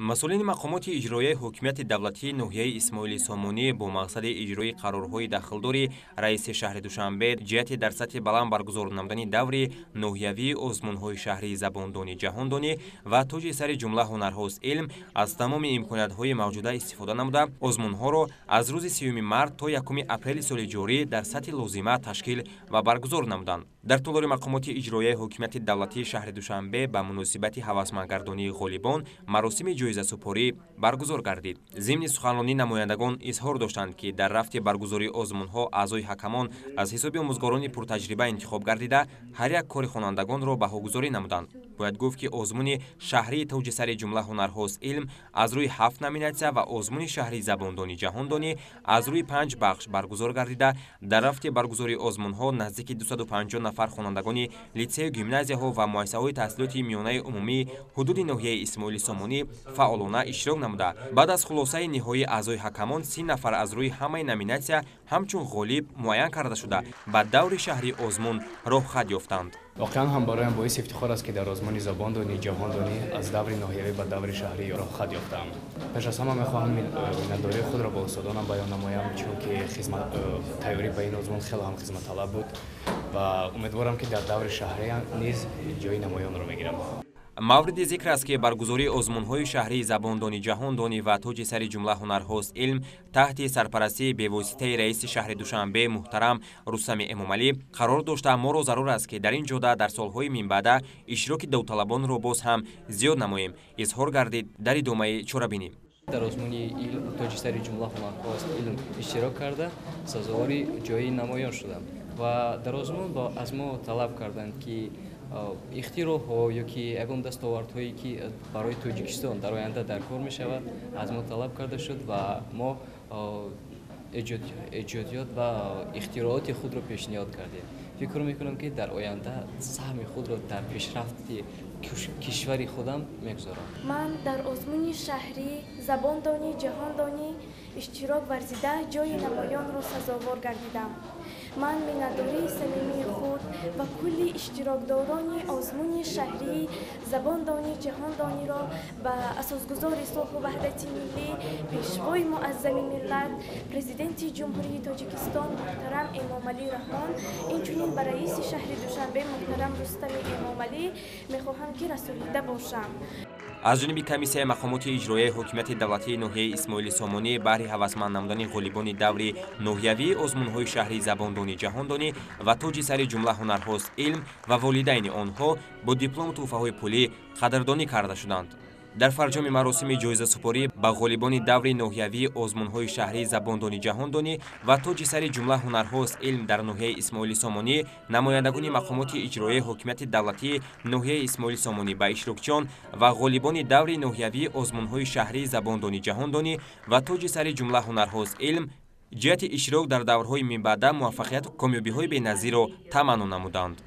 Масъулини мақомоти иҷроияи ҳокимияти давлатии ноҳияи Исмоили Сомонӣ бо мақсади иҷрои қарорҳои дахлдори раиси шаҳри Душанбе ҷиҳати дар сатҳи баланд баргузор намудани даври ноҳиявии озмунҳои шаҳрии забондонӣ, ҷаҳондонӣ ва тоҷи сари ҷумла ҳунарҳост илм аз тамоми имкониятҳои мавҷуда истифода намуда, озмунҳоро аз рӯзи 3 март то 1 апрели соли ҷорӣ дар сатҳи лозима ташкил ва баргузор намуданд. Дар толори мақомоти иҷроияи ҳокимияти давлатии шаҳри Душанбе ба муносибати ҳавасмандгардонии ғолибон маросими ҷоизасупорӣ баргузор гардид. Зимни суханронӣ намояндагон изҳор доштанд, ки дар рафти баргузории озмунҳо аъзои ҳакамон аз ҳисоби омӯзгорони пуртаҷриба интихоб гардида, ҳар як кори хонандагонро баҳогузорӣ намуданд. Бояд гуфт, ки озмуни шаҳрии тоҷи сари ҷумла ҳунарҳост илм аз рӯи 7 номинатсия ва озмуни шаҳрии забондонӣ, ҷаҳондонӣ аз рӯи 5 бахш баргузор гардида, дар рафти баргузории озмунҳо наздики 250 нафар хонандагони литсею гимназияҳо ва муассисаҳои таҳсилоти миёнаи умумии ҳудуди ноҳияи Исмоили Сомонӣ фаъолона иштирок намуда, баъд аз хулосаи ниҳоии аъзои ҳакамон 30 нафар аз рӯи ҳамаи номинатсия ҳамчун ғолиб муайян карда шуда, ба даври шаҳрии озмун роҳхат ёфтанд. Воқеан ҳам бароям боиси ифтихор аст, ки дар озмуни забондонӣ, ҷаҳондонӣ аз даври ноҳиявӣ ба даври шаҳрӣ роҳхат ёфтаам. Пеш аз ҳама мехоҳам миннатдории худро ба устодонам баён намоям, чунки тайёрӣ ба ин озмун хеле ҳам хизматталаб буд ва умедворам, ки дар даври шаҳрӣ низ ҷои намоёнро мегирам. Мавриди зикр аст, ки баргузории озмунҳои шаҳрии забондонӣ, ҷаҳондонӣ ва тоҷи сари ҷумла ҳунарҳост илм таҳти сарпарастии бевоситаи раиси шаҳри Душанбе муҳтарам Рустами Эмомалӣ қарор дошта, моро зарур аст, ки дар ин ҷода дар солҳои минбаъда иштироки довталабонро боз ҳам зиёд намоем, изҳор гардид дар идомаи чорабинӣ. Дар озмуни тоҷи сари ҷумла ҳунарҳост илм иштирок карда, сазовори ҷои намоён шудам ва дар озмун аз мо талаб карданд, ки ихтироъҳо ё ки ягон дастовардҳое, ки барои Тоҷикистон дар оянда дар кор мешавад, аз мо талаб карда шуд ва мо эҷодиёт ва ихтирооти худро пешниҳод кардем. Фикр мекунам, ки дар оянда саҳми худро дар пешрафти кишвари худам мегузорам. Ман дар озмуни шаҳрӣ забондонӣ, ҷаҳондонӣ иштирок варзида, ҷои намоёнро сазовор гардидам. Ман миннатдории самимии худ ва кулли иштирокдорони озмуни шаҳрии забондонӣ, ҷаҳондониро ба асосгузори сулҳу ваҳдати миллӣ, пешвои муаззами миллат, Президенти Ҷумҳурии Тоҷикистон муҳтарам Эмомалӣ Раҳмон, инчунин ба раиси шаҳри Душанбе муҳтарам Рустами Эмомалӣ мехоҳам, ки расонида бошам. Аз ҷониби комиссияи мақомоти иҷроияи ҳокимияти давлатии ноҳияи Исмоили Сомонӣ баҳри ҳавасманд намудани ғолибони даври ноҳиявии озмунҳои шаҳрии забондонӣ, ҷаҳондонӣ ва тоҷи сари ҷумла ҳунарҳост илм ва волидайни онҳо бо диплому тӯҳфаҳои пулӣ қадрдонӣ карда шуданд. Дар фарҷоми маросими ҷоизасупорӣ ба ғолибони даври ноҳиявии озмунҳои шаҳрии забондонӣ, ҷаҳондонӣ ва тоҷи сари ҷумла ҳунарҳост илм дар ноҳияи Исмоили Сомонӣ намояндагони мақомоти иҷроияи ҳокимияти давлатии ноҳияи Исмоили Сомонӣ ба иштирокчиён ва ғолибони даври ноҳиявии озмунҳои шаҳрии забондонӣ, ҷаҳондонӣ ва тоҷи сари ҷумла ҳунарҳост илм ҷиҳати иштирок дар даврҳои минбаъда муваффақияту комёбиҳои беназирро таманно намуданд.